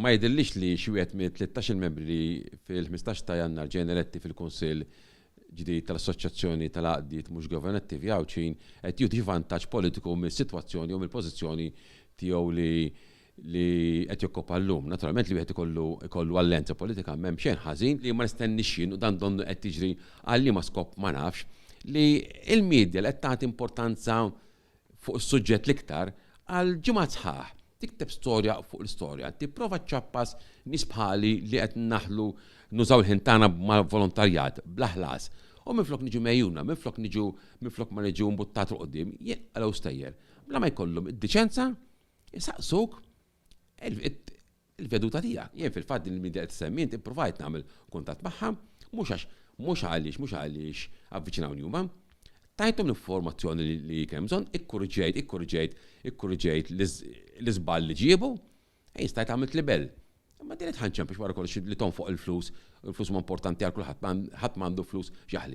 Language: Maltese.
Ma jidhirlix li xi wieħed mit-13-il membri li fil-15 ta' Jannar ġejna eletti fil-Kunsill ġdid tal-Assoċjazzjoni tal-Għaqdiet Mhux Governattivi Għawdxin qed jieħdu xi vantaġġ politiku mis-sitwazzjoni jew mill-pożizzjoni tiegħu li li qed jokkupa llum. Naturalment li wieħed ikollu ikollu allenza politika m'hemm xejn ħażin, li ma nistennix jien u dan donnu qed jiġri għal liema skop ma nafx, li l-media li qed tagħti importanza fuq is-suġġett l-iktar għal ġimgħat sħaħ, tikteb storja fuq l-istorja, tipprova ċċappas nies bħali li qed naħlu nużaw il-ħin tagħna mal-volontarjat bla ħlas u minflok niġu megħjuna, minflok niġu minflok ma niġu mbuttat 'l quddiem, jinqalgħu stejjer bla ma jkollhom id-diċenza Isaqsuk il-veduta tiegħek. Jien fil-fatt din il-media qed semmi int ippruvajt nagħmel kuntatt magħha, mhux għax mhux għaliex mhux għaliex avviċinawni huma. Tajthom l-informazzjoni li kien bżonn, ikkurġejt, ikkurġejt, ikkurġejt l-iżball li ġiebu, jien stajt għamilt libell. Imma din qed ħanċempiex wara kollox li tonfoq il-flus, il-flus huma importanti għal kulħadd, ħadd m'għandu flus x'jaħli.